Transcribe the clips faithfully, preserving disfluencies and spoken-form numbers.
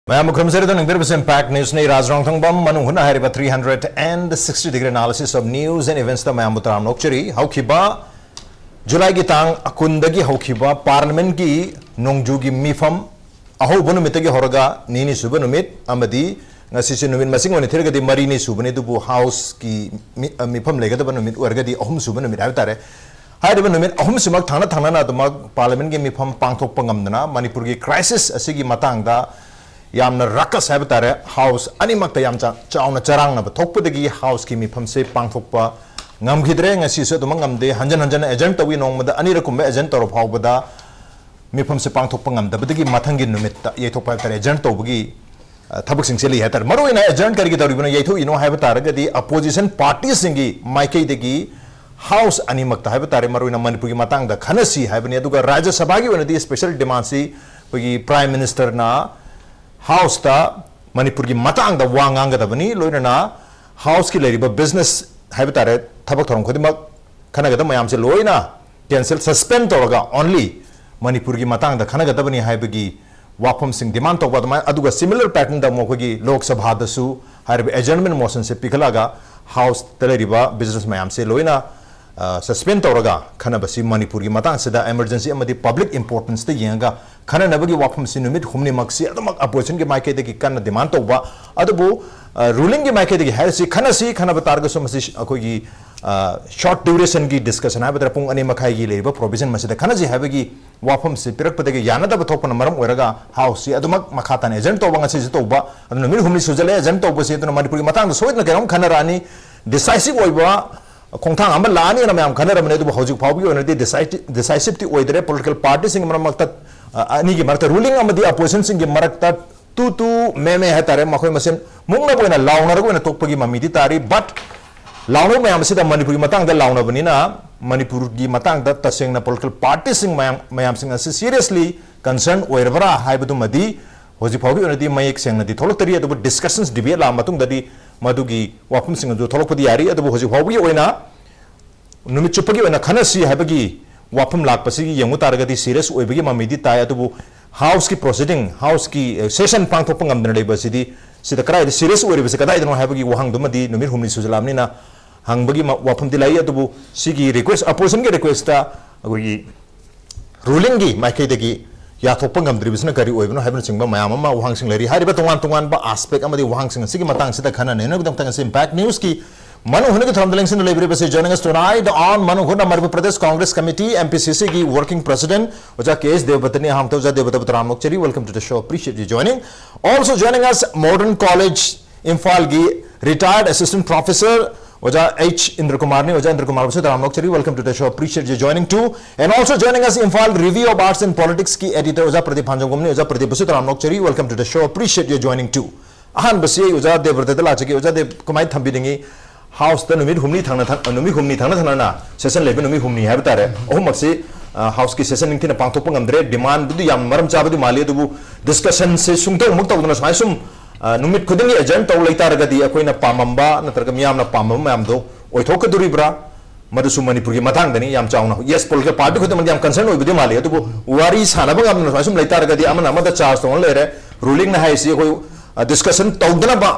ꯃꯌꯥꯝꯕꯨ ꯈꯨꯔꯨꯝꯖꯔꯤ꯫ ꯑꯗꯣꯝ ꯌꯦꯡꯕꯤꯔꯤꯕꯁꯤ Impact Newsꯅꯤ꯫ ꯔꯥꯖ ꯔꯣꯡꯊꯪꯕꯝ ꯃꯅꯨꯡ ꯍꯨꯠꯅ ꯍꯥꯏꯔꯤꯕ three hundred and sixty degree analysis of news and eventsꯇ ꯃꯌꯥꯝꯕꯨ ꯇꯔꯥꯝꯅ ꯑꯣꯛꯆꯔꯤ꯫ ꯍꯧꯈꯤꯕ Julyꯒꯤ ꯇꯥꯡ ꯀꯨꯟꯗꯒꯤ ꯍꯧꯈꯤꯕ Parliamentꯀꯤ ꯅꯣꯡꯖꯨꯒꯤ ꯃꯤꯐꯝ ꯑꯍꯧꯕ ꯅꯨꯃꯤꯠꯇꯒꯤ ꯍꯧꯔꯒ ꯅꯤꯅꯤ ꯁꯨꯕ ꯅꯨꯃꯤꯠ ꯑꯃꯗꯤ ꯉꯁꯤꯁꯦ ꯅꯨꯃꯤꯠ ꯃꯁꯤꯡ ꯑꯣꯏꯅ ꯊꯤꯔꯒꯗꯤ ꯃꯔꯤꯅꯤ ꯁꯨꯕꯅꯤ, ꯑꯗꯨꯕꯨ Houseꯀꯤ ꯃꯤ-, ꯑ, ꯃꯤꯐꯝ ꯂꯩꯒꯗꯕ ꯅꯨꯃꯤꯠ ꯑꯣꯏꯔꯒꯗꯤ ꯑꯍꯨꯝ ꯁꯨꯕ ꯅꯨꯃꯤꯠ ꯍꯥꯏꯕ ꯇꯥꯔꯦ꯫ ꯍꯥꯏꯔꯤꯕ ꯅꯨꯃꯤꯠ ꯑꯍꯨꯝꯁꯤꯃꯛ ꯊꯪꯅ ꯊꯪꯅꯅ ꯑꯗꯨꯃꯛ Parliamentꯀꯤ ꯃꯤꯐꯝ ꯄꯥꯡꯊꯣꯛꯄ ꯉꯝꯗꯅ ꯃꯅꯤꯄꯨꯔꯒꯤ crisis ꯑꯁꯤꯒꯤ ꯃꯇꯥꯡꯗ ꯌꯥꯝꯅ ruckus ꯍꯥꯏꯕ ꯇꯥꯔꯦ, House ꯑꯅꯤꯃꯛꯇ ꯌꯥꯝ ꯆꯥ-, ꯆꯥꯎꯅ ꯆꯔꯥꯡꯅꯕ ꯊꯣꯛꯄꯗꯒꯤ Houseꯀꯤ ꯃꯤꯐꯝꯁꯦ ꯄꯥꯡꯊꯣꯛꯄ ꯉꯝꯈꯤꯗ꯭ꯔꯦ꯫ ꯉꯁꯤꯁꯨ ꯑꯗꯨꯃꯛ ꯉꯝꯗꯦ꯫ ꯍꯟꯖꯟ ꯍꯟꯖꯟꯅ adjourn ꯇꯧꯏ, ꯅꯣꯡꯃꯗ ꯑꯅꯤꯔꯛ ꯀꯨꯝꯕ adjourn ꯇꯧꯔ ꯐꯥꯎꯕꯗ ꯃꯤꯐꯝꯁꯦ ꯄꯥꯡꯊꯣꯛꯄ ꯉꯝꯗꯕꯗꯒꯤ ꯃꯊꯪꯒꯤ ꯅꯨꯃꯤꯠꯇ ꯌꯩꯊꯣꯛꯄ ꯍꯥꯏꯕ ꯇꯥꯔꯦ, adjourn ꯇꯧꯕꯒꯤ, ꯑ, ꯊꯕꯛꯁꯤꯡꯁꯦ ꯂꯩ ꯍꯥꯏ ꯇꯥꯔꯦ꯫ ꯃꯔꯨꯑꯣꯏꯅ adjourn ꯀꯔꯤꯒꯤ ꯇꯧꯔꯤꯕꯅꯣ, ꯌꯩꯊꯣꯛꯏꯅꯣ ꯍꯥꯏꯕ ꯇꯥꯔꯒꯗꯤ opposition partyꯁꯤꯡꯒꯤ ꯃꯥꯏꯀꯩꯗꯒꯤ House ꯑꯅꯤꯃꯛꯇ ꯍꯥꯏꯕ ꯇꯥꯔꯦ, ꯃꯔꯨꯑꯣꯏꯅ ꯃꯅꯤꯄꯨꯔꯒꯤ ꯃꯇꯥꯡꯗ ꯈꯟꯅꯁꯤ ꯍꯥꯏꯕꯅꯤ꯫ ꯑꯗꯨꯒ ꯔꯥꯖ꯭ꯌ ꯁꯚꯥꯒꯤ ꯑꯣꯏꯅꯗꯤ special demandꯁꯤ ꯑꯩꯈꯣꯏꯒꯤ Prime Ministerꯅ Houseꯇ ꯃꯅꯤꯄꯨꯔꯒꯤ ꯃꯇꯥꯡꯗ ꯋꯥ ꯉꯥꯡꯒꯗꯕꯅꯤ, ꯂꯣꯏꯅꯅ Houseꯀꯤ ꯂꯩꯔꯤꯕ business ꯍꯥꯏꯕ ꯇꯥꯔꯦ, ꯊꯕꯛ ꯊꯧꯔꯝ ꯈꯨꯗꯤꯡꯃꯛ ꯈꯟꯅꯒꯗꯕ ꯃꯌꯥꯝꯁꯦ ꯂꯣꯏꯅ cancel, suspend ꯇꯧꯔꯒ only ꯃꯅꯤꯄꯨꯔꯒꯤ ꯃꯇꯥꯡꯗ ꯈꯟꯅꯒꯗꯕꯅꯤ ꯍꯥꯏꯕꯒꯤ ꯋꯥꯐꯝꯁꯤꯡ demand ꯇꯧꯕ ꯑꯗꯨꯃꯥꯏꯅ, ꯑꯗꯨꯒ similar patternꯗ ꯑꯃꯨꯛ ꯑꯩꯈꯣꯏꯒꯤ ꯂꯣꯛ ꯁꯚꯥꯗꯁꯨ ꯍꯥꯏꯔꯤꯕ adjournment motionꯁꯦ ꯄꯤꯈꯠꯂꯒ Houseꯇ ꯂꯩꯔꯤꯕ business ꯃꯌꯥꯝꯁꯦ ꯂꯣꯏꯅ, ꯑ, suspend ꯇꯧꯔꯒ ꯈꯟꯅꯕꯁꯤ ꯃꯅꯤꯄꯨꯔꯒꯤ ꯃꯇꯥꯡꯁꯤꯗ emergency ꯑꯃꯗꯤ public importanceꯇ ꯌꯦꯡꯉꯒ ꯈꯟꯅꯅꯕꯒꯤ ꯋꯥꯐꯝꯁꯤ ꯅꯨꯃꯤꯠ ꯍꯨꯝꯅꯤꯃꯛꯁꯤ ꯑꯗꯨꯃꯛ oppositionꯒꯤ ꯃꯥꯏꯀꯩꯗꯒꯤ ꯀꯟꯅ demand ꯇꯧꯕ, ꯑꯗꯨꯕꯨ, ꯑ, rulingꯒꯤ ꯃꯥꯏꯀꯩꯗꯒꯤ ꯍꯥꯏꯔꯁꯤ, ꯈꯟꯅꯁꯤ, ꯈꯟꯅꯕ ꯇꯥꯔꯒꯁꯨ ꯃꯁꯤ ꯑꯩꯈꯣꯏꯒꯤ, ꯑ, short durationꯒꯤ discussion ꯍꯥꯏꯕ ꯇꯥꯔꯦ, ꯄꯨꯡ ꯑꯅꯤ ꯃꯈꯥꯏꯒꯤ ꯂꯩꯔꯤꯕ provision ꯃꯁꯤꯗ ꯈꯟꯅꯁꯤ ꯍꯥꯏꯕꯒꯤ ꯋꯥꯐꯝꯁꯤ ꯄꯤꯔꯛꯄꯗꯒꯤ ꯌꯥꯅꯗꯕ ꯊꯣꯛꯄꯅ ꯃꯔꯝ ꯑꯣꯏꯔꯒ Houseꯁꯤ ꯑꯗꯨꯃꯛ ꯃꯈꯥ ꯇꯥꯅ adjourn ꯇꯧꯕ, ꯉꯁꯤꯁꯨ ꯇꯧꯕ, ꯑꯗꯨ ꯅꯨꯃꯤꯠ ꯍꯨꯝꯅꯤ ꯁꯨꯖꯜꯂꯦ adjourn ꯇꯧꯕꯁꯤ꯫ ꯑꯗꯨꯅ ꯃꯅꯤꯄꯨꯔꯒꯤ ꯃꯇꯥꯡꯗ ꯁꯣꯏꯗꯅ ꯀꯩꯅꯣꯝ ꯈꯟꯅꯔꯛꯑꯅꯤ, decisive ꯑꯣꯏꯕ ꯈꯣꯡꯊꯥꯡ ꯑꯃ ꯂꯥꯛꯑꯅꯤꯅ ꯃꯌꯥꯝ ꯈꯟꯅꯔꯝꯕꯅꯤ꯫ ꯑꯗꯨꯕꯨ ꯍꯧꯖꯤꯛ ꯐꯥꯎꯕꯒꯤ ꯑꯣꯏꯅꯗꯤ decisive, decisiveꯇꯤ ꯑꯣꯏꯗ꯭ꯔꯦ꯫ Political partyꯁꯤꯡꯒꯤ ꯃꯔꯛ ꯃꯔꯛꯇ, ꯑ, ꯑꯅꯤꯒꯤ ꯃꯔꯛꯇ, ruling ꯑꯃꯗꯤ oppositionꯁꯤꯡꯒꯤ ꯃꯔꯛꯇ ꯇꯨ ꯇꯨ ꯃꯦ ꯃꯦ ꯍꯥꯏꯇꯥꯔꯦ, ꯃꯈꯣꯏ ꯃꯁꯦꯟ ꯃꯨꯛꯅꯕ ꯑꯣꯏꯅ ꯂꯥꯎꯅꯔꯒ ꯑꯣꯏꯅ ꯇꯣꯛꯄꯒꯤ ꯃꯃꯤꯗꯤ ꯇꯥꯔꯤ꯫ But ꯂꯥꯎꯅꯕ ꯃꯌꯥꯝ ꯑꯁꯤꯗ ꯃꯅꯤꯄꯨꯔꯒꯤ ꯃꯇꯥꯡꯗ ꯂꯥꯎꯅꯕꯅꯤꯅ ꯃꯅꯤꯄꯨꯔꯒꯤ ꯃꯇꯥꯡꯗ ꯇꯁꯦꯡꯅ political partyꯁꯤꯡ ꯃꯌꯥꯝ, ꯃꯌꯥꯝꯁꯤꯡ ꯑꯁꯤ seriously concern ꯑꯣꯏꯔꯕ꯭ꯔꯥ ꯍꯥꯏꯕꯗꯨꯃꯗꯤ ꯍꯧꯖꯤꯛ ꯐꯥꯎꯒꯤ ꯑꯣꯏꯅꯗꯤ ꯃꯌꯦꯛ ꯁꯦꯡꯅꯗꯤ ꯊꯣꯛꯂꯛꯇꯔꯤ꯫ ꯑꯗꯨꯕꯨ discussions, debate ꯂꯥꯛꯑ ꯃꯇꯨꯡꯗꯗꯤ ꯃꯗꯨꯒꯤ ꯋꯥꯐꯝꯁꯤꯡ ꯑꯗꯨ ꯊꯣꯛꯂꯛꯄꯗꯤ ꯌꯥꯔꯤ꯫ ꯑꯗꯨꯕꯨ ꯍꯧꯖꯤꯛ ꯐꯥꯎꯕꯒꯤ ꯑꯣꯏꯅ ꯅꯨꯃꯤꯠ ꯆꯨꯞꯄꯒꯤ ꯑꯣꯏꯅ ꯈꯟꯅꯁꯤ ꯍꯥꯏꯕꯒꯤ ꯋꯥꯐꯝ ꯂꯥꯛꯄꯁꯤ ꯌꯦꯡꯉꯨ ꯇꯥꯔꯒꯗꯤ serious ꯑꯣꯏꯕꯒꯤ ꯃꯃꯤꯗꯤ ꯇꯥꯏ꯫ ꯑꯗꯨꯕꯨ ꯍꯥꯎꯁꯀꯤ ꯄ꯭ꯔꯣꯁꯤꯗꯤꯡ, ꯍꯥꯎꯁꯀꯤ ꯁꯦꯁꯟ ꯄꯥꯡꯊꯣꯛꯄ ꯉꯝꯗꯅ ꯂꯩꯕ ꯑꯁꯤꯗꯤ, ꯁꯤꯗ ꯀꯗꯥꯏꯗ ꯁꯤꯔꯤꯌꯁ ꯑꯣꯏꯔꯤꯕꯁꯤ ꯀꯗꯥꯏꯗꯅꯣ ꯍꯥꯏꯕꯒꯤ ꯋꯥꯍꯪꯗꯨꯃꯗꯤ ꯅꯨꯃꯤꯠ ꯍꯨꯝꯅꯤ ꯁꯨꯖꯜꯂꯛꯑꯕꯅꯤꯅ ꯍꯪꯕꯒꯤ ꯃ- ꯋꯥꯐꯝꯗꯤ ꯂꯩ꯫ ꯑꯗꯨꯕꯨ ꯁꯤꯒꯤ ꯔꯤꯀ꯭ꯋꯦꯁ, ꯑꯄꯣꯖꯤꯁꯟꯒꯤ ꯔꯤꯀ꯭ꯋꯦꯁꯇ ꯑꯩꯈꯣꯏꯒꯤ ꯔꯨꯂꯤꯡꯒꯤ ꯃꯥꯏꯀꯩꯗꯒꯤ ꯌꯥꯊꯣꯛꯄ ꯉꯝꯗ꯭ꯔꯤꯕꯁꯤꯅ ꯀꯔꯤ ꯑꯣꯏꯕꯅꯣ ꯍꯥꯏꯕꯅꯆꯤꯡꯕ ꯃꯌꯥꯝ ꯑꯃ ꯋꯥꯍꯪꯁꯤꯡ ꯂꯩꯔꯤ꯫ ꯍꯥꯏꯔꯤꯕ ꯇꯣꯉꯥꯟ ꯇꯣꯉꯥꯟꯕ ꯑꯥꯁꯄꯦꯛ ꯑꯃꯗꯤ ꯋꯥꯍꯪꯁꯤꯡ ꯑꯁꯤꯒꯤ ꯃꯇꯥꯡꯁꯤꯗ ꯈꯟꯅ ꯅꯩꯅꯕꯒꯤꯗꯃꯛꯇ ꯉꯁꯤ ꯏꯝꯄꯦꯛ ꯅ꯭ꯌꯨꯁꯀꯤ ꯃꯅꯨꯡ ꯍꯨꯠꯅꯒꯤ ꯊꯧꯔꯝꯗ ꯂꯦꯡꯁꯤꯟꯗꯨꯅ ꯂꯩꯕꯤꯔꯤꯕꯁꯤ, joining us tonight on ꯃꯅꯨꯡ ꯍꯨꯠꯅ Manipur Pradesh Congress committee, M P C ꯁꯤꯒꯤ ꯋꯥꯔꯀꯤꯡ ꯄ꯭ꯔꯁꯤꯗꯦꯟꯠ ꯑꯣꯖꯥ ꯀꯦ ꯑꯦꯁ ꯗꯦꯕꯕ꯭ꯔꯇꯅꯤ꯫ ꯑꯍꯥꯟꯕꯗ ꯑꯣꯖꯥ ꯗꯦꯕꯕ꯭ꯔꯇ ꯇꯔꯥꯝꯅ ꯑꯣꯛꯆꯔꯤ, welcome to the show, appreciate you joining. Also joining us, Modern College ꯏꯝꯐꯥꯜꯒꯤ retired assistant professor ꯑꯣꯖꯥ ꯑꯩꯆ ꯏꯟꯗ꯭ꯔꯀꯨꯃꯥꯔꯅꯤ꯫ ꯑꯣꯖꯥ ꯏꯟꯗ꯭ꯔꯀꯨꯃꯥꯔꯕꯨꯁꯨ ꯇꯔꯥꯝꯅ ꯑꯣꯛꯆꯔꯤ, welcome to the show, appreciate you joining too. And also joining us, Imphal Review of Arts and Politicsꯀꯤ editor ꯑꯣꯖꯥ ꯄ꯭ꯔꯗꯤꯞ ꯐꯥꯟꯖꯝꯒꯨꯝꯅꯤ꯫ ꯑꯣꯖꯥ ꯄ꯭ꯔꯗꯤꯞꯄꯨꯁꯨ ꯇꯔꯥꯝꯅ ꯑꯣꯛꯆꯔꯤ, welcome to the show, appreciate you joining too. ꯑꯍꯥꯟꯕꯁꯤ ꯑꯩ ꯑꯣꯖꯥ ꯗꯦꯕꯕ꯭ꯔꯇꯗ ꯂꯥꯛꯆꯒꯦ꯫ ꯑꯣꯖꯥ ꯗꯦꯕ, ꯀꯃꯥꯏꯅ ꯊꯝꯕꯤꯅꯤꯡꯉꯤ? ꯍꯥꯎꯁꯇ ꯅꯨꯃꯤꯠ ꯍꯨꯝꯅꯤ ꯊꯪꯅ ꯊꯪ-, ꯅꯨꯃꯤꯠ ꯍꯨꯝꯅꯤ ꯊꯪꯅ ꯊꯪꯅꯅ ꯁꯦꯁꯟ ꯂꯩꯕ ꯅꯨꯃꯤꯠ ꯍꯨꯝꯅꯤ ꯍꯥꯏꯕ ꯇꯥꯔꯦ꯫ ꯑꯍꯨꯝꯃꯛꯁꯤ, ꯑ, ꯍꯥꯎꯁꯀꯤ ꯁꯦꯁꯟ ꯅꯤꯡꯊꯤꯅ ꯄꯥꯡꯊꯣꯛꯄ ꯉꯝꯗ꯭ꯔꯦ꯫ ꯗꯤꯃꯥꯟꯗꯨꯗꯤ ꯌꯥꯝ ꯃꯔꯝ ꯆꯥꯕꯗꯤ ꯃꯥꯜꯂꯤ, ꯑꯗꯨꯕꯨ ꯗꯤꯁꯀꯁꯟꯁꯦ ꯁꯨꯡꯇꯧ ꯑꯃꯨꯛ ꯇꯧꯗꯅ ꯁꯨꯃꯥꯏꯅ ꯁꯨꯝ, ꯑ, ꯅꯨꯃꯤꯠ ꯈꯨꯗꯤꯡꯒꯤ ꯑꯦꯖꯦꯟ ꯇꯧ ꯂꯩꯇꯥꯔꯒꯗꯤ ꯑꯩꯈꯣꯏꯅ ꯄꯥꯝꯃꯝꯕ ꯅꯠꯇ꯭ꯔꯒ ꯃꯤꯌꯥꯝꯅ ꯄꯥꯝꯃꯝꯕ ꯃꯌꯥꯝꯗꯣ ꯑꯣꯏꯊꯣꯛꯀꯗꯣꯔꯤꯕ꯭ꯔꯥ? ꯃꯗꯨꯁꯨ ꯃꯅꯤꯄꯨꯔꯒꯤ ꯃꯇꯥꯡꯗꯅꯤ ꯌꯥꯝ ꯆꯥꯎꯅ꯫ ꯌꯦꯁ, ꯄꯣꯂꯤꯇꯤꯀꯦꯜ ꯄꯥꯔꯇꯤ ꯈꯨꯗꯤꯡꯃꯛꯇ ꯌꯥꯝ ꯀꯟꯁꯔꯟ ꯑꯣꯏꯕꯗꯤ ꯃꯥꯜꯂꯤ, ꯑꯗꯨꯕꯨ ꯋꯥꯔꯤ ꯁꯥꯟꯅꯕ ꯉꯝꯗꯅ ꯁꯨꯃꯥꯏꯅ ꯁꯨꯝ ꯂꯩꯇꯥꯔꯒꯗꯤ ꯑꯃꯅ ꯑꯃꯗ ꯆꯥꯔꯖ ꯇꯧꯅ ꯂꯩꯔꯦ꯫ ꯔꯨꯂꯤꯡꯅ ꯍꯥꯏꯔꯤꯁꯤ ꯑꯩꯈꯣꯏ, ꯑ, ꯗꯤꯁꯀꯁꯟ ꯇꯧꯗꯅꯕ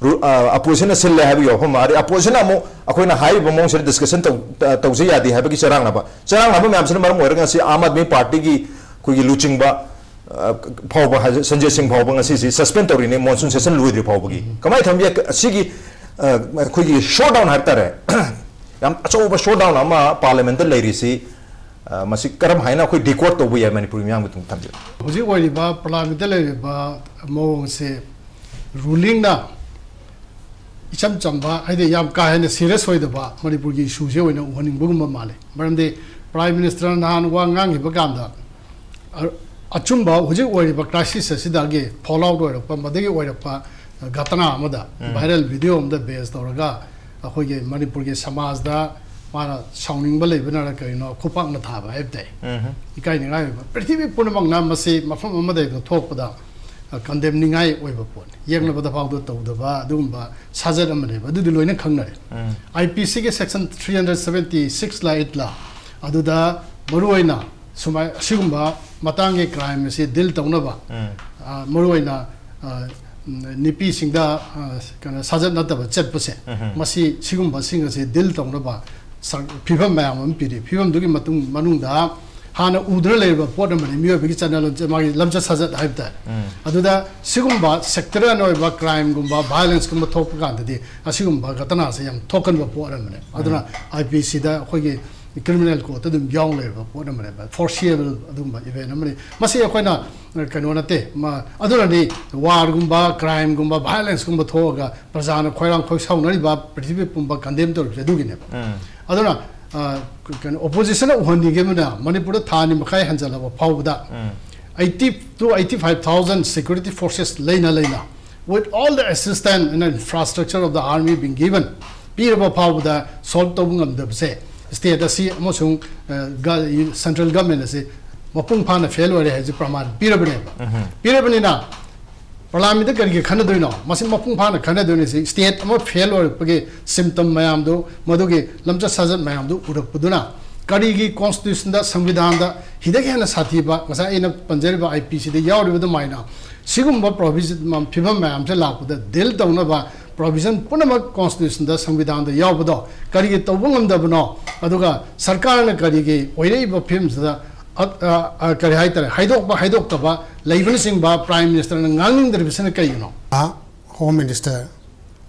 ꯔꯨ-, ꯑ, ꯑꯄꯣꯖꯤꯁꯟꯅ ꯁꯤꯜꯂꯦ ꯍꯥꯏꯕꯒꯤ ꯋꯥꯐꯝ ꯑꯃ, ꯑꯗꯩ ꯑꯄꯣꯖꯤꯁꯟꯅ ꯑꯃꯨꯛ ꯑꯩꯈꯣꯏꯅ ꯍꯥꯏꯔꯤꯕ ꯃꯑꯣꯡꯁꯤꯗ ꯗꯤꯁꯀꯁꯟ ꯇꯧ-, ꯑ, ꯇꯧꯖ ꯌꯥꯗꯦ ꯍꯥꯏꯕꯒꯤ ꯆꯔꯥꯡꯅꯕ, ꯆꯔꯥꯡꯅꯕ ꯃꯌꯥꯝꯁꯤꯅ ꯃꯔꯝ ꯑꯣꯏꯔꯒ ꯉꯁꯤ ꯑꯥꯝ ꯑꯥꯗꯃꯤ ꯄꯥꯔꯇꯤꯒꯤ ꯑꯩꯈꯣꯏꯒꯤ ꯂꯨꯆꯤꯡꯕ, ꯑ, ꯐꯥꯎꯕ ꯍꯥꯏ-, ꯁꯟꯖꯦ ꯁꯤꯡ ꯐꯥꯎꯕ ꯉꯁꯤꯁꯤ ꯁꯁꯄꯦꯟ ꯇꯧꯔꯤꯅꯤ, ꯃꯣꯟꯁꯨꯟ ꯁꯦꯁꯟ ꯂꯣꯏꯗ꯭ꯔꯤ ꯐꯥꯎꯕꯒꯤ꯫ ꯀꯃꯥꯏꯅ ꯊꯝꯕꯤ? ꯑꯁꯤꯒꯤ, ꯑ, ꯑꯩꯈꯣꯏꯒꯤ ꯁꯣꯗꯥꯎꯟ ꯍꯥꯏꯕ ꯇꯥꯔꯦ, ꯌꯥꯝ ꯑꯆꯧꯕ ꯁꯣꯗꯥꯎꯟ ꯑꯃ ꯄꯥꯔꯂꯤꯌꯥꯃꯦꯟꯠꯇ ꯂꯩꯔꯤꯁꯤ, ꯑ, ꯃꯁꯤ ꯀꯔꯝ ꯍꯥꯏꯅ ꯑꯩꯈꯣꯏ ꯗꯤꯀꯣꯗ ꯇꯧꯕ ꯌꯥꯏ ꯃꯅꯤꯄꯨꯔꯒꯤ ꯃꯤꯌꯥꯝꯒꯤ ꯇꯨꯡꯗ ꯊꯝꯕꯤꯌꯨ꯫ ꯍꯧꯖꯤꯛ ꯑꯣꯏꯔꯤꯕ ꯄꯥꯔꯂꯤꯌꯥꯃꯦꯟꯠꯇ ꯂꯩꯔꯤꯕ ꯃꯑꯣꯡꯁꯦ ꯔꯨꯂꯤꯡꯅ ꯏꯆꯝ ꯆꯝꯕ, ꯍꯥꯏꯗꯤ ꯌꯥꯝ ꯀꯥ ꯍꯦꯟꯅ ꯁꯤꯔꯤꯌꯁ ꯑꯣꯏꯗꯕ ꯃꯅꯤꯄꯨꯔꯒꯤ ꯏꯁꯨꯁꯦ ꯑꯣꯏꯅ ꯎꯍꯟꯅꯤꯡꯕꯒꯨꯝꯕ ꯃꯥꯜꯂꯦ꯫ ꯃꯔꯝꯗꯤ ꯄ꯭ꯔꯥꯏꯝ ꯃꯤꯅꯤꯁꯇꯔꯅ ꯅꯍꯥꯟ ꯋꯥ ꯉꯥꯡꯈꯤꯕ ꯀꯥꯟꯗ, ꯑ-, ꯑꯆꯨꯝꯕ ꯍꯧꯖꯤꯛ ꯑꯣꯏꯔꯤꯕ ꯀ꯭ꯔꯥꯏꯁꯤꯁ ꯑꯁꯤꯗꯒꯤ ꯐꯣꯜ ꯑꯥꯎꯠ ꯑꯣꯏꯔꯛꯄ, ꯃꯗꯒꯤ ꯑꯣꯏꯔꯛꯄ ꯘꯇꯅꯥ ꯑꯃꯗ, ꯎꯝ꯫ ꯚꯥꯏꯔꯦꯜ ꯚꯤꯗꯤꯑꯣ ꯑꯃꯗ ꯕꯦꯖ ꯇꯧꯔꯒ ꯑꯩꯈꯣꯏꯒꯤ ꯃꯅꯤꯄꯨꯔꯒꯤ ꯁꯃꯥꯖꯗ ꯃꯥꯅ ꯁꯥꯎꯅꯤꯡꯕ ꯂꯩꯕꯅꯔ ꯀꯔꯤꯅꯣ ꯈꯨꯄꯥꯛꯅ ꯊꯥꯕ ꯍꯥꯏꯕ ꯇꯥꯏ꯫ ꯎꯝ꯫ ꯏꯀꯥꯏꯅꯤꯡꯉꯥꯏ ꯑꯣꯏꯕ꯫ ꯄ꯭ꯔꯤꯊꯤꯕꯤ ꯄꯨꯝꯅꯃꯛꯅ ꯃꯁꯤ ꯃꯐꯝ ꯑꯃꯗ ꯍꯦꯛꯇ ꯊꯣꯛꯄꯗ, ꯑ, ꯀꯟꯗꯦꯝꯅꯤꯡꯉꯥꯏ ꯑꯣꯏꯕ ꯄꯣꯠꯅꯤ꯫ ꯌꯦꯡꯅꯕꯗ ꯐꯥꯎꯗ ꯇꯧꯗꯕ ꯑꯗꯨꯒꯨꯝꯕ ꯁꯥꯖꯠ ꯑꯃꯅꯦꯕ꯫ ꯑꯗꯨꯗꯤ ꯂꯣꯏꯅ ꯈꯪꯅꯔꯦ꯫ ꯎꯝ꯫ ꯑꯥꯏ ꯄꯤ ꯁꯤꯒꯤ section three hundred seventy six ꯂꯥ ꯑꯩꯠ ꯂꯥ ꯑꯗꯨꯗ ꯃꯔꯨꯑꯣꯏꯅ ꯁꯨꯃꯥꯏ ꯑꯁꯤꯒꯨꯝꯕ ꯃꯇꯥꯡꯒꯤ ꯀ꯭ꯔꯥꯏꯝ ꯑꯁꯤ ꯗꯤꯜ ꯇꯧꯅꯕ, ꯎꯝ꯫ ꯑ, ꯃꯔꯨꯑꯣꯏꯅ, ꯑ, ꯎꯝ, ꯅꯨꯄꯤꯁꯤꯡꯗ, ꯑ, ꯀꯩꯅꯣ, ꯁꯥꯖꯠ ꯅꯠꯇꯕ ꯆꯠꯄꯁꯦ, ꯎꯝ꯫ ꯃꯁꯤ ꯁꯤꯒꯨꯝꯕꯁꯤꯡ ꯑꯁꯤ ꯗꯤꯜ ꯇꯧꯅꯕ ꯁꯔ-, ꯐꯤꯕꯝ ꯃꯌꯥꯝ ꯑꯃ ꯄꯤꯔꯤ꯫ ꯐꯤꯕꯝꯗꯨꯒꯤ ꯃꯇꯨꯡ, ꯃꯅꯨꯡꯗ ꯍꯥꯟꯅ ꯎꯗꯨꯅ ꯂꯩꯔꯕ ꯄꯣꯠ ꯑꯃꯅꯤ, ꯃꯤꯑꯣꯏꯕꯒꯤ ꯆꯠꯅ ꯂꯝꯆꯠ, ꯃꯥꯒꯤ ꯂꯝꯆꯠ ꯁꯥꯖꯠ ꯍꯥꯏꯕ ꯇꯥꯔꯦ꯫ ꯎꯝ꯫ ꯑꯗꯨꯗ ꯁꯤꯒꯨꯝꯕ ꯁꯦꯛꯇꯔꯦꯜ ꯑꯣꯏꯕ ꯀ꯭ꯔꯥꯏꯝꯒꯨꯝꯕ, ꯚꯥꯏꯑꯣꯂꯦꯟꯁꯀꯨꯝꯕ ꯊꯣꯛꯄ ꯀꯥꯟꯗꯗꯤ ꯑꯁꯤꯒꯨꯝꯕ ꯘꯇꯅꯥꯁꯦ ꯌꯥꯝ ꯊꯣꯛꯀꯟꯕ ꯄꯣꯠ ꯑꯃꯅꯦ꯫ ꯑꯗꯨꯅ ꯎꯝ꯫ ꯑꯥꯏ ꯄꯤ ꯁꯤꯗ ꯑꯩꯈꯣꯏꯒꯤ ꯀ꯭ꯔꯤꯃꯤꯅꯦꯜ ꯀꯣꯗꯇ ꯑꯗꯨꯝ ꯌꯥꯎ ꯂꯩꯔꯕ ꯄꯣꯠ ꯑꯃꯅꯦꯕ, ꯐꯣꯔꯁꯤꯑꯦꯕꯜ ꯑꯗꯨꯒꯨꯝꯕ ꯏꯚꯦꯟ ꯑꯃꯅꯤ꯫ ꯃꯁꯤ ꯑꯩꯈꯣꯏꯅ, ꯑ, ꯀꯩꯅꯣ ꯅꯠꯇꯦ, ꯃ-, ꯑꯗꯨꯅꯅꯤ ꯋꯥꯔꯒꯨꯝꯕ, ꯀ꯭ꯔꯥꯏꯝꯒꯨꯝꯕ, ꯚꯥꯏꯑꯣꯂꯦꯟꯁꯀꯨꯝꯕ ꯊꯣꯛꯑꯒ ꯄ꯭ꯔꯖꯥꯅ ꯈꯣꯏꯔꯥꯡ ꯈꯣꯏ ꯁꯥꯎꯅꯔꯤꯕ, ꯄ꯭ꯔꯤꯊꯤꯕꯤ ꯄꯨꯝꯕ ꯀꯟꯗꯦꯝ ꯇꯧꯔꯤꯕꯁꯦ ꯑꯗꯨꯒꯤꯅꯦꯕ꯫ ꯎꯝ꯫ ꯑꯗꯨꯅ, ꯑ, ꯀꯩꯅꯣ, ꯑꯣꯄꯣꯖꯤꯁꯟꯅ ꯎꯍꯟꯅꯤꯡꯉꯤꯕꯅ ꯃꯅꯤꯄꯨꯔꯗ ꯊꯥ ꯑꯅꯤ ꯃꯈꯥꯏ ꯍꯟꯖꯜꯂꯕ ꯐꯥꯎꯕꯗ ꯎꯝ꯫ Eighty two eighty five thousand security forces ꯂꯩꯅ ꯂꯩꯅ, with all the assistance and infrastructure of the army being given, ꯄꯤꯔꯕ ꯐꯥꯎꯕꯗ ꯁꯣꯜꯕ ꯇꯧꯕ ꯉꯝꯗꯕꯁꯦ ꯁ꯭ꯇꯦꯠ ꯑꯁꯤ ꯑꯃꯁꯨꯡ, ꯑ, ꯒ-, ꯁꯦꯟꯇ꯭ꯔꯦꯜ ꯒꯃꯦꯟ ꯑꯁꯤ ꯃꯄꯨꯡ ꯐꯥꯅ ꯐꯦꯜ ꯑꯣꯏꯔꯦ ꯍꯥꯏꯁꯦ ꯄ꯭ꯔꯃꯥꯟ ꯄꯤꯔꯕꯅꯦꯕ꯫ ꯎꯝ꯫ ꯄꯤꯔꯕꯅꯤꯅ ꯄꯥꯔꯂꯥꯃꯦꯟꯗ ꯀꯔꯤꯒꯤ ꯈꯟꯅꯗꯣꯏꯅꯣ? ꯃꯁꯤ ꯃꯄꯨꯡ ꯐꯥꯅ ꯈꯟꯅꯗꯣꯏꯅꯤ꯫ ꯁꯤ ꯁ꯭ꯇꯦꯠ ꯑꯃ ꯐꯦꯜ ꯑꯣꯏꯔꯛꯄꯒꯤ ꯁꯤꯝꯇꯝ ꯃꯌꯥꯝꯗꯨ, ꯃꯗꯨꯒꯤ ꯂꯝꯆꯠ ꯁꯥꯖꯠ ꯃꯌꯥꯝꯗꯨ ꯎꯔꯛꯄꯗꯨꯅ ꯀꯔꯤꯒꯤ ꯀꯣꯟꯁꯇꯤꯇ꯭ꯌꯨꯁꯟꯗ, ꯁꯪꯕꯤꯙꯥꯟꯗ ꯍꯤꯗꯒꯤ ꯍꯦꯟꯅ ꯁꯥꯊꯤꯕ, ꯉꯁꯥꯏ ꯑꯩꯅ ꯄꯟꯖꯔꯤꯕ ꯑꯥꯏ ꯄꯤ ꯁꯤꯗ ꯌꯥꯎꯔꯤꯕ ꯑꯗꯨꯃꯥꯏꯅ ꯁꯤꯒꯨꯝꯕ ꯄ꯭ꯔꯣꯚꯤꯖꯟ, ꯐꯤꯕꯝ ꯃꯌꯥꯝꯁꯦ ꯂꯥꯛꯄꯗ ꯗꯤꯜ ꯇꯧꯅꯕ ꯄ꯭ꯔꯣꯚꯤꯖꯟ ꯄꯨꯝꯅꯃꯛ ꯀꯣꯟꯁꯇꯤꯇ꯭ꯌꯨꯁꯟꯗ, ꯁꯪꯕꯤꯙꯥꯟꯗ ꯌꯥꯎꯕꯗꯣ ꯀꯔꯤꯒꯤ ꯇꯧꯕ ꯉꯝꯗꯕꯅꯣ? ꯑꯗꯨꯒ ꯁꯔꯀꯥꯔꯅ ꯀꯔꯤꯒꯤ ꯑꯣꯏꯔꯛꯏꯕ ꯐꯤꯕꯝꯁꯤꯗ ꯑ-, ꯑ-, ꯑ-, ꯀꯔꯤ ꯍꯥꯏꯇꯥꯔꯦ, ꯍꯥꯏꯗꯣꯛꯄ ꯍꯥꯏꯗꯣꯛꯇꯕ ꯂꯩꯕꯅꯆꯤꯡꯕ ꯄ꯭ꯔꯥꯏꯝ ꯃꯤꯅꯤꯁꯇꯔꯅ ꯉꯥꯡꯅꯤꯡꯗ꯭ꯔꯤꯕꯁꯤꯅ ꯀꯩꯒꯤꯅꯣ? ꯑ, ꯍꯣꯝ ꯃꯤꯅꯤꯁꯇꯔ,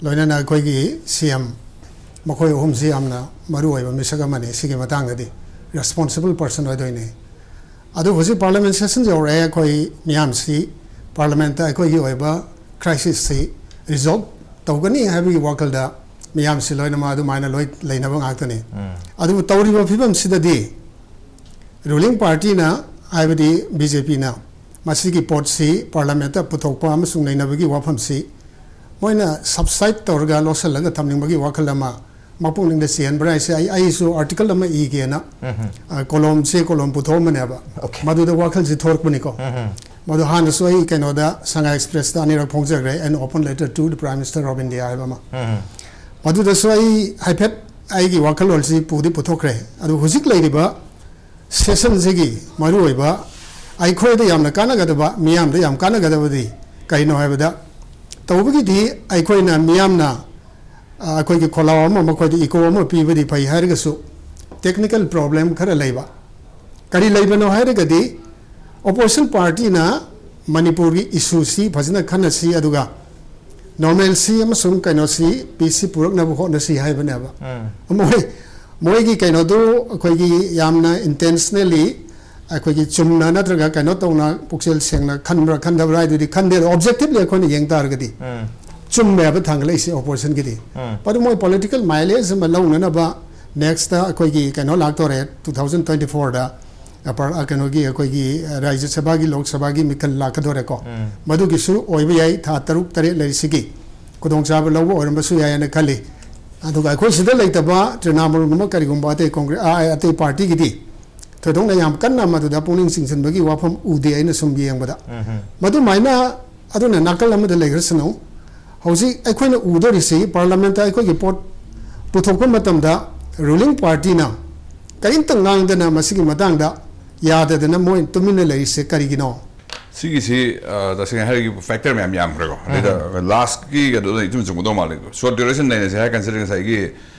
ꯂꯣꯏꯅꯅ ꯑꯩꯈꯣꯏꯒꯤ ꯁꯤ ꯑꯦꯝ, ꯃꯈꯣꯏ ꯑꯍꯨꯝꯁꯤ ꯌꯥꯝꯅ ꯃꯔꯨ ꯑꯣꯏꯕ ꯃꯤꯁꯛ ꯑꯃꯅꯤ꯫ ꯁꯤꯒꯤ ꯃꯇꯥꯡꯗꯗꯤ ꯔꯦꯁꯄꯣꯟꯁꯤꯕꯜ ꯄꯔꯁꯟ ꯑꯣꯏꯗꯣꯏꯅꯤ꯫ ꯑꯗꯨ ꯍꯧꯖꯤꯛ ꯄꯥꯔꯂꯤꯌꯥꯃꯦꯟ ꯁꯦꯁꯟ ꯌꯧꯔꯛꯑꯦ꯫ ꯑꯩꯈꯣꯏ ꯃꯤꯌꯥꯝꯁꯤ ꯄꯥꯔꯂꯤꯌꯥꯃꯦꯟꯇ ꯑꯩꯈꯣꯏꯒꯤ ꯑꯣꯏꯕ ꯀ꯭ꯔꯥꯏꯁꯤꯁꯁꯤ ꯔꯤꯖꯣꯜꯕ ꯇꯧꯒꯅꯤ ꯍꯥꯏꯕꯒꯤ ꯋꯥꯈꯜꯗ ꯃꯤꯌꯥꯝꯁꯤ ꯂꯣꯏꯅꯃꯛ ꯑꯗꯨꯃꯥꯏꯅ ꯂꯣꯏ ꯂꯩꯅꯕ ꯉꯥꯛꯇꯅꯤ꯫ ꯎꯝ꯫ ꯑꯗꯨꯕꯨ ꯇꯧꯔꯤꯕ ꯐꯤꯕꯝꯁꯤꯗꯗꯤ ꯔꯨꯂꯤꯡ ꯄꯥꯔꯇꯤꯅ, ꯍꯥꯏꯕꯗꯤ ꯕꯤ ꯖꯦ ꯄꯤꯅ, ꯃꯁꯤꯒꯤ ꯄꯣꯠꯁꯤ ꯄꯥꯔꯂꯤꯌꯥꯃꯦꯟꯇ ꯄꯨꯊꯣꯛꯄ ꯑꯃꯁꯨꯡ ꯅꯩꯅꯕꯒꯤ ꯋꯥꯐꯝꯁꯤ ꯃꯣꯏꯅ ꯁꯕꯁꯥꯏꯗ ꯇꯧꯔꯒ ꯂꯣꯠꯁꯤꯜꯂꯒ ꯊꯝꯅꯤꯡꯕꯒꯤ ꯋꯥꯈꯜ ꯑꯃ ꯃꯄꯨꯛꯅꯤꯡꯗ ꯆꯦꯟꯕ꯭ꯔꯥ ꯍꯥꯏꯁꯦ, ꯑꯩ, ꯑꯩꯁꯨ ꯑꯥꯔꯇꯤꯀꯜ ꯑꯃ ꯏꯒꯦꯅ, ꯎꯝꯍꯨꯝ꯫ ꯑ, ꯀꯣꯂꯣꯝ, ꯆꯦ ꯀꯣꯂꯣꯝ ꯄꯨꯊꯣꯛꯑꯝꯕꯅꯦꯕ꯫ ꯑꯣꯀꯦ꯫ ꯃꯗꯨꯗ ꯋꯥꯈꯜꯁꯤ ꯊꯣꯛꯂꯛꯄꯅꯤꯀꯣ꯫ ꯎꯝꯍꯨꯝ꯫ ꯃꯗꯨ ꯍꯥꯟꯅꯁꯨ ꯑꯩ ꯀꯩꯅꯣꯗ, ꯁꯉꯥꯏ ꯑꯦꯛꯁꯄ꯭ꯔꯦꯁꯇ ꯑꯅꯤꯔꯛ ꯐꯣꯡꯖꯈ꯭ꯔꯦ, An Open Letter to the Prime Minister of India ꯍꯥꯏꯕ ꯑꯃ꯫ ꯎꯝꯍꯨꯝ꯫ ꯃꯗꯨꯗꯁꯨ ꯑꯩ ꯍꯥꯏꯐꯦꯠ ꯑꯩꯒꯤ ꯋꯥꯈꯜꯂꯣꯟꯁꯤ ꯄꯨꯗꯤ ꯄꯨꯊꯣꯛꯈ꯭ꯔꯦ꯫ ꯑꯗꯨ ꯍꯧꯖꯤꯛ ꯂꯩꯔꯤꯕ ꯁꯦꯁꯟꯁꯤꯒꯤ ꯃꯔꯨꯑꯣꯏꯕ, ꯑꯩꯈꯣꯏꯗ ꯌꯥꯝꯅ ꯀꯥꯟꯅꯒꯗꯕ, ꯃꯤꯌꯥꯝꯗ ꯌꯥꯝ ꯀꯥꯟꯅꯒꯗꯕꯗꯤ ꯀꯩꯅꯣ ꯍꯥꯏꯕꯗ, ꯇꯧꯕꯒꯤꯗꯤ ꯑꯩꯈꯣꯏꯅ ꯃꯤꯌꯥꯝꯅ, ꯑ, ꯑꯩꯈꯣꯏꯒꯤ ꯈꯣꯜꯂꯥꯎ ꯑꯃ, ꯃꯈꯣꯏꯗ ꯏꯀꯣ ꯑꯃ ꯄꯤꯕꯗꯤ ꯐꯩ ꯍꯥꯏꯔꯒꯁꯨ, ꯇꯦꯛꯅꯤꯀꯦꯜ ꯄ꯭ꯔꯣꯕ꯭ꯂꯦꯝ ꯈꯔ ꯂꯩꯕ꯫ ꯀꯔꯤ ꯂꯩꯕꯅꯣ ꯍꯥꯏꯔꯒꯗꯤ, ꯑꯣꯄꯣꯖꯤꯁꯟ ꯄꯥꯔꯇꯤꯅ ꯃꯅꯤꯄꯨꯔꯒꯤ ꯏꯁꯨꯁꯤ ꯐꯖꯅ ꯈꯟꯅꯁꯤ, ꯑꯗꯨꯒ ꯅꯣꯔꯃꯦꯜꯁꯤ ꯑꯃꯁꯨꯡ ꯀꯩꯅꯣꯁꯤ, ꯄꯤꯁꯁꯤ ꯄꯨꯔꯛꯅꯕ ꯍꯣꯠꯅꯁꯤ ꯍꯥꯏꯕꯅꯦꯕ꯫ ꯎꯝ꯫ ꯃꯣꯏ, ꯃꯣꯏꯒꯤ ꯀꯩꯅꯣꯗꯨ ꯑꯩꯈꯣꯏꯒꯤ ꯌꯥꯝꯅ ꯏꯟꯇꯦꯟꯁꯅꯦꯜꯂꯤ, ꯑꯩꯈꯣꯏꯒꯤ ꯆꯨꯝꯅ ꯅꯠꯇ꯭ꯔꯒ ꯀꯩꯅꯣ ꯇꯧꯅ, ꯄꯨꯛꯆꯦꯜ ꯁꯦꯡꯅ ꯈꯟꯕ꯭ꯔꯥ ꯈꯟꯗꯕ꯭ꯔꯥ ꯍꯥꯏꯗꯨꯗꯤ ꯈꯟꯗꯦ, ꯑꯗꯣ ꯑꯣꯕꯖꯦꯛꯇꯤꯚꯂꯤ ꯑꯩꯈꯣꯏꯅ ꯌꯦꯡ ꯇꯥꯔꯒꯗꯤ ꯎꯝ꯫ ꯆꯨꯝꯃꯦꯕ ꯊꯥꯡꯒꯠꯂꯛꯏꯁꯦ ꯑꯣꯄꯣꯖꯤꯁꯟꯒꯤꯗꯤ꯫ ꯎꯝ꯫ ꯑꯗꯨ ꯃꯣꯏ ꯄꯣꯂꯤꯇꯤꯀꯦꯜ ꯃꯥꯏꯂꯦꯖ ꯑꯃ ꯂꯧꯅꯅꯕ ꯅꯦꯛꯁꯇ ꯑꯩꯈꯣꯏꯒꯤ ꯀꯩꯅꯣ ꯂꯥꯛꯇꯣꯔꯦ, ꯇꯨ ꯊꯥꯎꯖꯟ ꯇ꯭ꯋꯦꯟꯇꯤ ꯐꯣꯔꯗ, ꯑ, ꯄꯥꯔ-, ꯑ, ꯀꯩꯅꯣꯒꯤ, ꯑꯩꯈꯣꯏꯒꯤ, ꯑ, ꯔꯥꯖ꯭ꯌ ꯁꯚꯥꯒꯤ, ꯂꯣꯛ ꯁꯚꯥꯒꯤ ꯃꯤꯈꯜ ꯂꯥꯛꯀꯗꯣꯔꯦꯀꯣ꯫ ꯎꯝ꯫ ꯃꯗꯨꯒꯤꯁꯨ ꯑꯣꯏꯕ ꯌꯥꯏ, ꯊꯥ ꯇꯔꯨꯛ ꯇꯔꯦꯠ ꯂꯩꯔꯤꯁꯤꯒꯤ ꯈꯨꯗꯣꯡꯆꯥꯕ ꯂꯧꯕ ꯑꯣꯏꯔꯝꯕꯁꯨ ꯌꯥꯏ ꯍꯥꯏꯅ ꯈꯜꯂꯤ꯫ ꯑꯗꯨꯒ ꯑꯩꯈꯣꯏ ꯁꯤꯗ ꯂꯩꯇꯕ ꯇ꯭ꯔꯤꯅꯥꯃꯨꯜꯒꯨꯝꯕ ꯀꯔꯤꯒꯨꯝꯕ ꯑꯇꯩ ꯀꯣꯡꯒ꯭ꯔꯦ-, ꯑ, ꯑꯇꯩ ꯄꯥꯔꯇꯤꯒꯤꯗꯤ ꯊꯣꯏꯗꯣꯛꯅ ꯌꯥꯝ ꯀꯟꯅ ꯃꯗꯨꯗ ꯄꯨꯛꯅꯤꯡ ꯆꯤꯡꯁꯤꯟꯕꯒꯤ ꯋꯥꯐꯝ ꯎꯗꯦ, ꯑꯩꯅ ꯁꯨꯝ ꯌꯦꯡꯕꯗ꯫ ꯎꯝ꯫ ꯃꯗꯨꯃꯥꯏꯅ, ꯑꯗꯨꯅ ꯅꯥꯀꯜ ꯑꯃꯗ ꯂꯩꯈ꯭ꯔꯁꯅꯨ, ꯍꯧꯖꯤꯛ ꯑꯩꯈꯣꯏꯅ ꯎꯗꯣꯔꯤꯁꯤ ꯄꯥꯔꯂꯥꯃꯦꯟꯠꯇ ꯑꯩꯈꯣꯏꯒꯤ ꯄꯣꯠ ꯄꯨꯊꯣꯛꯄ ꯃꯇꯝꯗ ꯔꯨꯂꯤꯡ ꯄꯥꯔꯇꯤꯅ ꯀꯔꯤꯝꯇ ꯉꯥꯡꯗꯅ ꯃꯁꯤꯒꯤ ꯃꯇꯥꯡꯗ ꯌꯥꯗꯗꯅ ꯃꯣꯏ ꯇꯨꯃꯤꯟꯅ ꯂꯩꯔꯤꯁꯦ ꯀꯔꯤꯒꯤꯅꯣ? ꯁꯤꯒꯤꯁꯤ, ꯑ, ꯇꯁꯦꯡꯅ ꯍꯥꯏꯔꯒꯗꯤ ꯐꯦꯛꯇꯔ ꯃꯌꯥꯝ ꯌꯥꯝꯈ꯭ꯔꯦꯀꯣ꯫ ꯑꯗꯩꯗ ꯎꯝ꯫ ꯂꯥꯁꯀꯤ ꯑꯗꯨꯗ ꯏꯆꯨꯝ ꯆꯨꯝꯒꯗꯧ ꯃꯥꯜꯂꯦ꯫ ꯁꯣꯔꯠ ꯗ꯭ꯌꯨꯔꯦꯁꯟ ꯂꯩꯅꯁꯦ ꯍꯥꯏꯔ ꯀꯥꯟꯁꯤꯗ ꯉꯁꯥꯏꯒꯤ,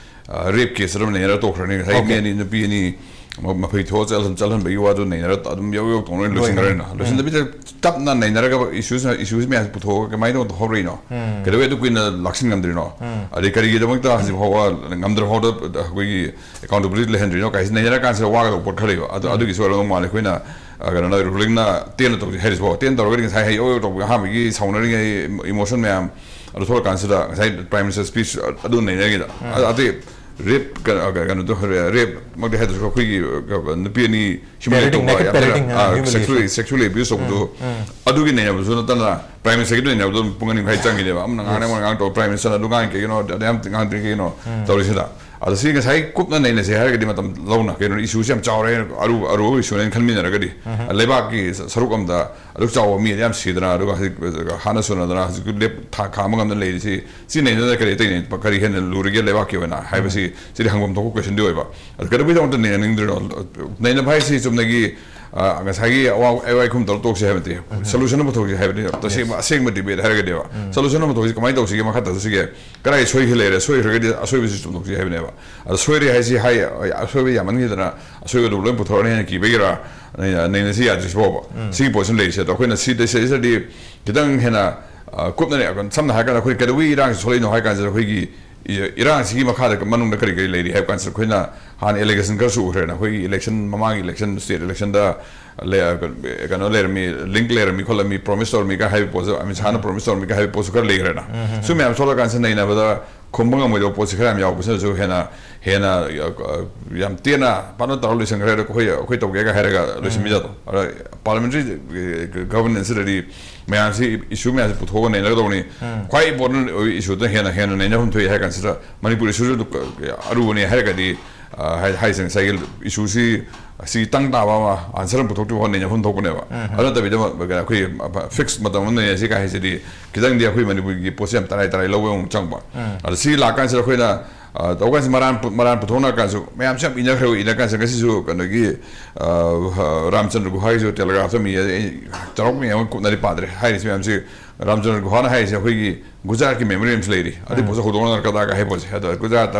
ꯑ, ꯔꯦꯞ ꯀꯦꯁ ꯑꯗꯨꯝ ꯂꯩꯅꯔ ꯇꯣꯛꯈ꯭ꯔꯅꯤ꯫ ꯉꯁꯥꯏ ꯑꯣꯀꯦ꯫ ꯃꯤ ꯑꯅꯤ, ꯅꯨꯄꯤ ꯑꯅꯤ ꯃ-, ꯃꯐꯩ ꯊꯣꯛꯑ ꯆꯠꯍꯟ-, ꯆꯠꯍꯟꯕꯒꯤ ꯋꯥꯗꯨ ꯅꯩꯅꯔ ꯑꯗꯨꯝ ꯌꯧ ꯌꯧ ꯇꯧꯅ ꯂꯣꯏꯁꯤꯟꯈ꯭ꯔꯅꯤꯅ꯫ ꯂꯣꯏꯁꯤꯟꯈ꯭ꯔꯅꯤ꯫ ꯂꯣꯏꯁꯤꯟꯗꯕꯤꯗ ꯇꯞꯅ ꯅꯩꯅꯔꯒ ꯏꯁꯨꯁ, ꯏꯁꯨꯁ ꯃꯌꯥꯝꯁꯦ ꯄꯨꯊꯣꯛꯑꯒ ꯀꯃꯥꯏꯅ ꯇꯧꯗꯅ ꯍꯧꯔꯛꯏꯅꯣ? ꯎꯝ꯫ ꯀꯩꯗꯧꯕꯩ ꯑꯗꯨ ꯀꯨꯏꯅ ꯂꯥꯛꯁꯤꯟ ꯉꯝꯗ꯭ꯔꯤꯅꯣ? ꯎꯝ꯫ ꯑꯗꯩ ꯀꯔꯤꯒꯤꯗꯃꯛꯇ ꯍꯧꯖꯤꯛ ꯐꯥꯎꯕ ꯉꯝꯗ꯭ꯔ ꯐꯥꯎꯗ ꯑꯩꯈꯣꯏꯒꯤ ꯑꯦꯀꯥꯎꯟꯇꯦꯕꯤꯂꯤꯇꯤ ꯂꯩꯍꯟꯗ꯭ꯔꯤꯅꯣ ꯀꯥꯏꯁꯤ ꯅꯩꯅꯔ ꯀꯥꯟꯁꯤꯗ ꯋꯥꯒꯗꯧꯕ ꯄꯣꯠ ꯈꯔ ꯂꯩꯕ꯫ ꯑꯗꯨ, ꯎꯝ꯫ ꯑꯗꯨꯒꯤꯁꯨ ꯑꯣꯏꯔꯝꯗꯧ ꯃꯥꯜꯂꯦ꯫ ꯑꯩꯈꯣꯏꯅ, ꯑ, ꯀꯩꯅꯣꯅ, ꯔꯨꯂꯤꯡꯅ ꯇꯦꯟꯅ ꯇꯧꯁꯤ ꯍꯥꯏꯔꯤꯁꯤꯕꯣ꯫ ꯇꯦꯟ ꯇꯧꯔꯒꯗꯤ ꯉꯁꯥꯏ ꯍꯌꯦꯡ ꯑꯌꯨꯛ ꯇꯧꯕ ꯑꯍꯥꯟꯕꯒꯤ ꯁꯥꯎꯅꯔꯤꯉꯩ ꯏꯃꯣꯁꯟ ꯃꯌꯥꯝ ꯑꯗꯨ ꯊꯣꯛꯂꯀꯥꯟꯁꯤꯗ ꯉꯁꯥꯏ ꯄ꯭ꯔꯥꯏꯝ ꯃꯤꯅꯤꯁꯇꯔ ꯁ꯭ꯄꯤꯆ ꯑꯗꯨ ꯅꯩꯅꯔꯤꯉꯩꯗ꯫ ꯎꯝ꯫ ꯑ-, ꯑꯇꯩ ꯔꯦꯞ, ꯀꯩꯅꯣ, ꯀꯩꯅꯣꯗꯣ, ꯔꯦꯞꯃꯛꯇꯤ ꯍꯥꯏꯗ꯭ꯔꯁꯨ ꯑꯩꯈꯣꯏꯒꯤ, ꯑ, ꯅꯨꯄꯤ ꯑꯅꯤ ꯄꯦꯔꯦꯇꯤꯡ, ꯍ꯭ꯌꯨꯃꯤꯂꯦꯠ ꯇꯧꯕ, ꯅꯦꯀꯦꯠ ꯄꯦꯔꯦꯇꯤꯡ, ꯑ, ꯍ꯭ꯌꯨꯃꯤꯂꯤꯌꯦꯁꯟ꯫ ꯁꯦꯛꯁꯨꯑꯦꯜ, ꯁꯦꯛꯁꯨꯑꯦꯜ ꯑꯦꯕ꯭ꯌꯨꯁ ꯇꯧꯕꯗꯣ, ꯎꯝ, ꯎꯝ꯫ ꯑꯗꯨꯒꯤ ꯅꯩꯅꯕꯁꯨ ꯅꯠꯇꯅ ꯄ꯭ꯔꯥꯏꯝ ꯃꯤꯅꯤꯁꯇꯔꯒꯤꯗꯣ ꯅꯩꯅꯕꯗꯣ ꯄꯨꯡ ꯑꯅꯤ ꯃꯈꯥꯏ ꯆꯪꯉꯤꯅꯦꯕ꯫ ꯑꯃꯅ ꯉꯥꯡꯅ ꯌꯦꯁ꯫ ꯉꯥꯡꯅ ꯇꯧ, ꯄ꯭ꯔꯥꯏꯝ ꯃꯤꯅꯤꯁꯇꯔꯅ ꯑꯗꯨ ꯉꯥꯡꯉꯤ ꯀꯩꯒꯤꯅꯣ, ꯑꯗꯨ ꯌꯥꯝ ꯉꯥꯡꯗ꯭ꯔꯤ ꯀꯩꯒꯤꯅꯣ ꯎꯝ꯫ ꯇꯧꯔꯤꯁꯤꯅ꯫ ꯑꯗꯣ ꯁꯤ ꯉꯁꯥꯏ ꯀꯨꯞꯅ ꯅꯩꯅꯁꯦ ꯍꯥꯏꯔꯒꯗꯤ ꯃꯇꯝ ꯂꯧꯅ, ꯀꯩꯅꯣ, ꯏꯁꯨꯁꯤ ꯌꯥꯝ ꯆꯥꯎꯔꯦ, ꯑꯔꯨ ꯑꯔꯨꯕ ꯏꯁꯨꯅꯦꯅ ꯈꯟꯃꯤꯟꯅꯔꯒꯗꯤ, ꯎꯝ꯫ ꯂꯩꯕꯥꯛꯀꯤ ꯁꯔꯨꯛ ꯑꯃꯗ ꯑꯗꯨꯛ ꯆꯥꯎꯕ ꯃꯤ ꯌꯥꯝ ꯁꯤꯗꯅ, ꯑꯗꯨꯒ ꯍꯧꯖꯤꯛ ꯍꯥꯠꯅ ꯁꯨꯅꯗꯅ ꯍꯧꯖꯤꯛ ꯂꯦꯞ ꯊꯥ ꯈꯥꯝꯕ ꯉꯝꯗꯅ ꯂꯩꯔꯤꯁꯤ, ꯁꯤ ꯅꯩꯅꯗꯅ ꯀꯔꯤ ꯑꯇꯩ ꯅꯩ-, ꯀꯔꯤ ꯍꯦꯟꯅ ꯂꯨꯔꯤꯒꯦ ꯂꯩꯕꯥꯛꯀꯤ ꯑꯣꯏꯅ ꯍꯥꯏꯕꯁꯤ, ꯎꯝ꯫ ꯁꯤꯗꯤ ꯍꯪꯐꯝ ꯊꯣꯛꯄ ꯀꯣꯏꯁꯟꯗꯤ ꯑꯣꯏꯕ꯫ ꯑꯗꯨ ꯀꯩꯗꯧꯕꯒꯤꯗꯃꯛꯇ ꯅꯩꯅꯅꯤꯡꯗ꯭ꯔꯤꯅꯣ? ꯅꯩꯅꯕ ꯍꯥꯏꯁꯤ ꯆꯨꯝꯅꯒꯤ, ꯑ, ꯉꯁꯥꯏꯒꯤ ꯑꯋꯥ-, ꯑꯋꯥꯏ ꯈꯨꯝ ꯇꯧꯔ ꯇꯣꯛꯁꯤ ꯍꯥꯏꯕ ꯅꯠꯇꯦ꯫ ꯎꯝ꯫ ꯁꯣꯂꯨꯁꯟ ꯑꯃ ꯄꯨꯊꯣꯛꯁꯤ ꯍꯥꯏꯕꯅꯤ꯫ ꯇꯁꯦꯡꯕ, ꯌꯦꯁ꯫ ꯑꯁꯦꯡꯕ ꯗꯤꯕꯦꯠ ꯍꯥꯏꯔꯒꯗꯤꯕ꯫ ꯎꯝ꯫ ꯁꯣꯂꯨꯁꯟ ꯑꯃ ꯄꯨꯊꯣꯛꯁꯤ, ꯀꯃꯥꯏꯅ ꯇꯧꯁꯤꯒꯦ, ꯃꯈꯥ ꯇꯥꯁꯤꯒꯦ? ꯀꯗꯥꯏ ꯁꯣꯏꯈꯤ ꯂꯩꯔꯦ? ꯁꯣꯏꯈ꯭ꯔꯒꯗꯤ ꯑꯁꯣꯏꯕꯁꯤ ꯆꯨꯝꯊꯣꯛꯁꯤ ꯍꯥꯏꯕꯅꯦꯕ꯫ ꯑꯗꯣ ꯁꯣꯏꯔꯦ ꯍꯥꯏꯁꯤ ꯍꯥꯏ, ꯑꯁꯣꯏꯕ ꯌꯥꯝꯃꯟꯈꯤꯗꯅ ꯑꯁꯣꯏꯕꯗꯨ ꯂꯣꯏ ꯄꯨꯊꯣꯔꯛꯑꯅꯤ ꯍꯥꯏꯅ ꯀꯤꯕꯒꯤꯔꯥ? ꯅꯩꯅ-, ꯅꯩꯅꯁꯤ ꯌꯥꯗ꯭ꯔꯤꯁꯤꯕꯣꯕ꯫ ꯎꯝ꯫ ꯁꯤꯒꯤ ꯄꯣꯠꯁꯤꯃ ꯂꯩꯔꯤꯁꯦ꯫ ꯑꯗꯣ ꯑꯩꯈꯣꯏꯅ ꯁꯤꯗꯩ-, ꯁꯤꯗꯩꯁꯤꯗꯗꯤ ꯈꯤꯇꯪ ꯍꯦꯟꯅ, ꯑ, ꯀꯨꯞꯅ ꯂꯩ-, ꯁꯝꯅ ꯍꯥꯏꯔꯀꯥꯟꯗ ꯑꯩꯈꯣꯏ ꯀꯩꯗꯧꯕꯒꯤ ꯏꯔꯥꯡꯁꯤ ꯊꯣꯛꯂꯛꯏꯅꯣ ꯍꯥꯏ ꯀꯥꯟꯁꯤꯗ, ꯑꯩꯈꯣꯏꯒꯤ ꯏ-, ꯏꯔꯥꯡꯁꯤꯒꯤ ꯃꯈꯥꯗ ꯃꯅꯨꯡꯗ ꯀꯔꯤ ꯀꯔꯤ ꯂꯩꯔꯤ ꯍꯥꯏꯕ ꯀꯥꯟꯁꯤꯗ, ꯑꯩꯈꯣꯏꯅ ꯍꯥꯟꯅ ꯏꯂꯦꯛꯁꯟ ꯈꯔꯁꯨ ꯎꯈ꯭ꯔꯦꯅ, ꯑꯩꯈꯣꯏꯒꯤ ꯏꯂꯦꯛꯁꯟ, ꯃꯃꯥꯡꯒꯤ ꯏꯂꯦꯛꯁꯟ, ꯁ꯭ꯇꯦꯠ ꯏꯂꯦꯛꯁꯟꯗ ꯂꯩ-, ꯀꯩꯅꯣ ꯂꯩꯔꯝꯃꯤ, ꯂꯤꯡꯛ ꯂꯩꯔꯝꯃꯤ ꯈꯣꯠꯂꯝꯃꯤ, ꯄ꯭ꯔꯣꯃꯤꯁ ꯇꯧꯔꯝꯃꯤ ꯀꯥꯏ ꯍꯥꯏꯕ ꯄꯣꯠꯁꯨ, ꯑꯃꯤꯠ ꯁꯥꯍꯅ ꯎꯝ꯫ ꯄ꯭ꯔꯣꯃꯤꯁ ꯇꯧꯔꯝꯃꯤ ꯀꯥꯏ ꯍꯥꯏꯕ ꯄꯣꯠꯁꯨ ꯈꯔ ꯂꯩꯈ꯭ꯔꯦꯅ꯫ ꯎꯝ, ꯎꯝ, ꯁꯨꯝ ꯎꯝ꯫ ꯃꯌꯥꯝ ꯊꯣꯛꯂꯛꯀꯥꯟꯁꯤꯗ ꯅꯩꯅꯕꯗ ꯈꯨꯝꯕ ꯉꯝꯃꯣꯏꯗꯕ ꯄꯣꯠꯁꯤ ꯈꯔ ꯌꯥꯝ ꯌꯥꯎꯕꯁꯤꯅꯁꯨ ꯍꯦꯟꯅ, ꯍꯦꯟꯅ, ꯑ, ꯌꯥꯝ ꯇꯦꯟꯅ ꯄꯥꯛꯅ ꯇꯧꯔ ꯂꯣꯏꯁꯤꯟꯈ꯭ꯔꯦ꯫ ꯑꯗꯣ ꯑꯩꯈꯣꯏ, ꯑꯩꯈꯣꯏ ꯇꯧꯒꯦꯒ ꯍꯥꯏꯔꯒ ꯂꯣꯏꯁꯤꯟꯕ ꯎꯝ꯫ ꯌꯥꯗꯣ꯫ ꯑꯗ ꯄꯥꯔꯂꯤꯌꯥꯃꯦꯟꯇꯔꯤ, ꯑ, ꯒꯚꯔꯅꯦꯟꯁꯁꯤꯗꯗꯤ ꯃꯌꯥꯝꯁꯤ, ꯏꯁꯨ ꯃꯌꯥꯝꯁꯤ ꯄꯨꯊꯣꯛꯑꯒ ꯅꯩꯅꯒꯗꯧꯕꯅꯤ꯫ ꯎꯝ꯫ ꯈ꯭ꯋꯥꯏ ꯏꯝꯄꯣꯔꯇꯦꯟ ꯑꯣꯏꯕ ꯏꯁꯨꯗ ꯍꯦꯟꯅ, ꯍꯦꯟꯅ ꯅꯩꯅꯐꯝ ꯊꯣꯛꯏ ꯍꯥꯏ ꯀꯥꯟꯁꯤꯗ, ꯃꯅꯤꯄꯨꯔ ꯏꯁꯨꯁꯨ ꯑꯗꯨ ꯀ-, ꯑꯔꯨꯕꯅꯤ ꯍꯥꯏꯔꯒꯗꯤ, ꯑ, ꯍꯥꯏ-, ꯍꯥꯏꯁꯦ ꯉꯁꯥꯏꯒꯤ ꯏꯁꯨꯁꯤ, ꯑꯁꯤ ꯇꯪ ꯇꯥꯕ ꯑꯃ, ꯑꯟꯁꯔ ꯑꯃ ꯄꯨꯊꯣꯛꯇ꯭ꯔꯤꯕ ꯐꯥꯎ ꯅꯩꯅꯐꯝ ꯊꯣꯛꯄꯅꯦꯕ꯫ ꯎꯝ꯫ ꯑꯗꯨ ꯅꯠꯇꯕꯤꯗ ꯑꯃ, ꯑꯩꯈꯣꯏ ꯐꯤꯛꯁ ꯃꯇꯝ ꯑꯃ ꯅꯩꯅꯁꯤ ꯀꯥꯏ ꯍꯥꯏꯁꯤꯗꯤ, ꯈꯤꯇꯪꯗꯤ ꯑꯩꯈꯣꯏ ꯃꯅꯤꯄꯨꯔꯒꯤ ꯄꯣꯠꯁꯦ ꯌꯥꯝ ꯇꯔꯥꯏ ꯇꯔꯥꯏ ꯂꯧꯕ ꯑꯃꯨꯛ ꯆꯪꯕ꯫ ꯎꯝ꯫ ꯑꯗ ꯁꯤ ꯂꯥꯛꯀꯥꯟꯁꯤꯗ ꯑꯩꯈꯣꯏꯅ, ꯑ, ꯇꯧꯀꯥꯟꯁꯤ ꯃꯔꯥꯟ ꯄꯨ-, ꯃꯔꯥꯟ ꯄꯨꯊꯣꯛꯅꯔ ꯀꯥꯟꯁꯨ ꯃꯌꯥꯝꯁꯦ ꯌꯥꯝ ꯏꯟꯅꯈ꯭ꯔꯦ, ꯏꯟꯅ ꯀꯥꯟꯁꯤꯗ ꯉꯁꯤꯁꯨ ꯀꯩꯅꯣꯒꯤ, ꯑ, ꯔꯥꯝꯆꯟꯗ꯭ꯔ ꯒꯨꯍꯥꯒꯤꯁꯨ ꯇꯦꯂꯦꯒ꯭ꯔꯥꯐꯇ ꯃꯤ, ꯑꯩ ꯆꯥꯎꯔꯥꯛꯄ ꯃꯌꯥꯝ ꯑꯃ ꯀꯨꯞꯅꯗꯤ ꯄꯥꯗ꯭ꯔꯦ꯫ ꯍꯥꯏꯔꯤꯁꯤ ꯃꯌꯥꯝꯁꯤ ꯔꯥꯝꯆꯟꯗ꯭ꯔ ꯒꯨꯍꯥꯅ ꯍꯥꯏꯔꯤꯁꯦ ꯑꯩꯈꯣꯏꯒꯤ ꯒꯨꯖꯔꯥꯠꯀꯤ memory ꯑꯃꯁꯨ ꯂꯩꯔꯤ꯫ ꯑꯗꯨꯏ ꯎꯝ꯫ ꯄꯣꯠꯁꯦ ꯍꯧꯗꯣꯛꯅꯔꯛꯀꯗ꯭ꯔꯥꯒ ꯍꯥꯏ ꯄꯣꯠꯁꯦ꯫ ꯑꯗꯣ ꯒꯨꯖꯔꯥꯠꯇ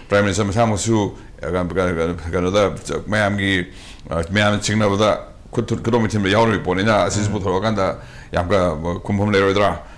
Prime Minister ꯃꯁꯥꯃꯛꯁꯨ, ꯑ, ꯀꯩꯅꯣꯗ ꯃꯌꯥꯝꯒꯤ, ꯑ, ꯃꯌꯥꯝꯅ ꯆꯤꯡꯅꯕꯗ ꯈꯨꯠ ꯊꯨ-, ꯈꯨꯗꯣꯝꯕꯤ ꯊꯤꯟꯕ ꯌꯥꯎꯔꯤꯕ ꯄꯣꯠꯅꯤꯅ ꯑꯁꯤꯁꯨ ꯎꯝ꯫ ꯄꯨꯊꯣꯔꯛꯑꯀꯥꯟꯗ ꯌꯥꯝ ꯀ-, ꯈꯨꯝꯐꯝ ꯂꯩꯔꯣꯏꯗ꯭ꯔꯥ?